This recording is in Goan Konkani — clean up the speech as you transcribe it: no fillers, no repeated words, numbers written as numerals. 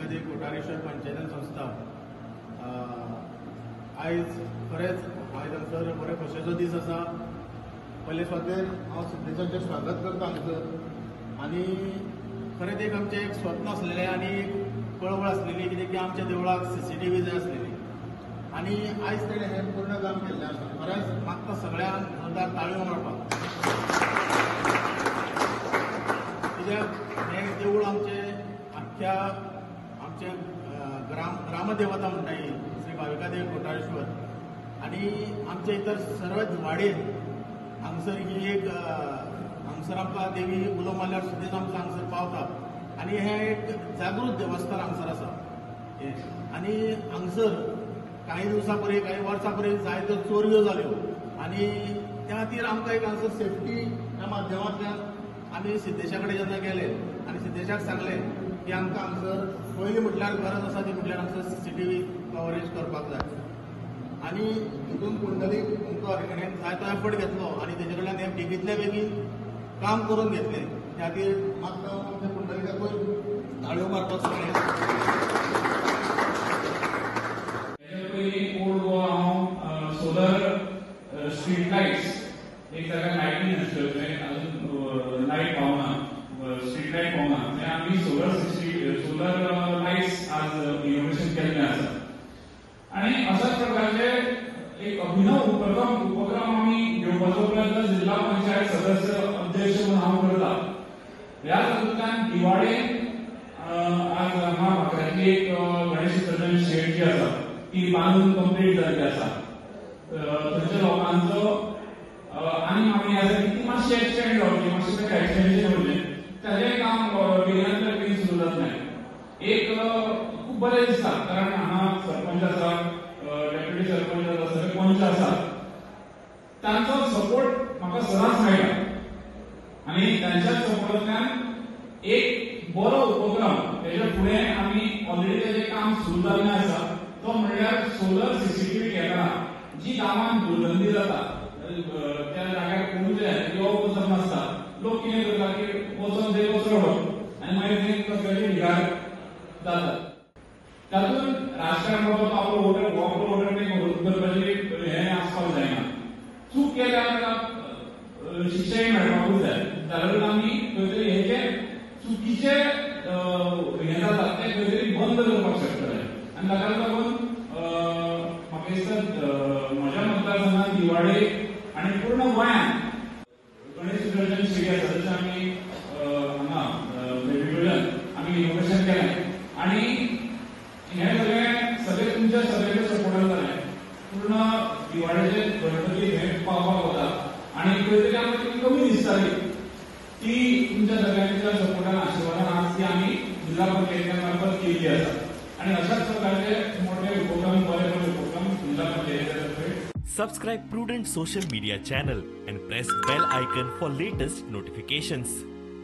भाविकादेवी कोठारेश्वर पंचायतन संस्था आयज खरेंच आयज हांगसर बरे खोशयेचो दीस आसा. पयले सुवातेर हांव सिद्धेशाचें स्वागत करता हांगसर आनी खरेंच एक आमचें एक स्वप्न आसलेलें आनी एक कळवळ आसलेली कितें की आमच्या देवळाक सीसीटीव्ही जाय आसलेली आनी आयज तेणें हें पूर्ण काम केल्लें आसा. खरेंच मागता सगळ्यांक जोरदार ताळयो मारपाक, कित्याक हें देवूळ आमचें आख्ख्या आमचें ग्रामदेवता म्हणटा ही श्री भाविकादेवी कोठारेश्वर आनी आमच्या इतर सर्व वाडयेन हांगसर ही एक हांगसर आमकां देवी उलो मारल्यार सुद्दां आमकां हांगसर पावता आनी हें एक जागृत देवस्थान हांगसर आसा हें. आनी हांगसर कांय दिवसां पयलीं कांय वर्सां पयलीं जायत्यो चोरयो जाल्यो आनी त्या खातीर आमकां एक हांगसर सेफ्टी ह्या माध्यमांतल्यान आमी सिद्धेशा कडेन जेन्ना गेले आनी सिद्धेशाक सांगलें की आमकां हांगसर पयलीं म्हटल्यार गरज आसा ती म्हटल्यार हांगसर सीसीटीव्ही कवरेज करपाक जाय आनी हितून पुंडलीक होमकर हेणें जायतो एफर्ट घेतलो आनी तेजे कडल्यान हें बेगींतल्या बेगीन काम करून घेतलें. त्या खातीर मागता आमच्या पुंडलिकाकूय ताळयो मारपाक सगळें. पयलीं ओल्ड गोवा हांव सोलर स्ट्रीट लायट्स एक जाग्यार लायटी नासल्यो, थंय अजून लायट पावना, स्ट्रीट लायट पावना, थंय आमी सोलर लायट्स आज इनोवेशन केल्लें आसा. आनी अशाच प्रकारचे एक अभिनव उपक्रम आमी घेवपाचो प्रयत्न जिल्हा पंचायत सदस्य अध्यक्ष म्हणून हांव करता. ह्या तातूंतल्यान दिवाळे आज हांगा भाकऱ्यांतली एक गणेश विसर्जन शेड जी आसा ती बांदून कंप्लीट जाल्ली आसा. थंयच्या लोकांचो आनी मागणी आसा की ती मातशी एक्सटेंड जावची, मातशें ताका एक्सटेंशन येवचें, ताजें काम बेगिनांतल्या बेगीन सुरू जातलें. एक खूब बरें दिसता कारण हांगा सरपंच आसा, डेप्युटी सरपंच आसा, सगळे पंच आसा, तांचो सपोर्ट म्हाका सदांच मेळटा आनी तांच्याच सपोर्टांतल्यान एक बरो उपक्रम तेच्या फुडें आमी ऑलरेडी तेजें काम सुरू जाल्लें आसा. तो म्हणल्यार सोलर सीसीटीव्ही कॅमेरा जी गांवांत दुर्गंधी जाता त्या जाग्यार कोणूच येवप वचप नासता, लोक कितें करता की वचोन थंय कचरो उडोवप आनी मागीर थंय कचऱ्याचे ढिगार जातात. तातूंत राजकारण बाबा आपलो वोटर आपलो वोटर करपाचें हें आसपाक जायना. चूक केल्यार ताका शिक्षाय मेळपाकूच जाय, जाल्यारूच आमी खंय तरी हे जे चुकीचे हें जाता तें खंय तरी बंद करपाक शकतले. आनी ताका लागून म्हाका दिसता म्हज्या मतदारसंघात दिवाडे आनी पूर्ण गोंयांत गणेश विसर्जन शेडी आसा जशें आमी हांगा वेगवेगळ्यान आमी इनोवेशन केलें आनी हें सगळें सगळें तुमच्या सगळ्यांच्या सपोर्टान जालें. पूर्ण दिवाळेचे गणपती हे पावपाक वता आनी खंय तरी आमकां ती कमी दिसताली ती तुमच्या सगळ्यांच्या सपोर्टान आशिर्वादान आज ती आमी जिल्हा पंचायती मार्फत केल्ली आसा. आनी अशाच प्रकारचे मोठे उपक्रम बरे बरे उपक्रम जिल्हा पंचायतीच्या तर्फे. Subscribe Prudent Social Media channel and press bell icon for latest notifications.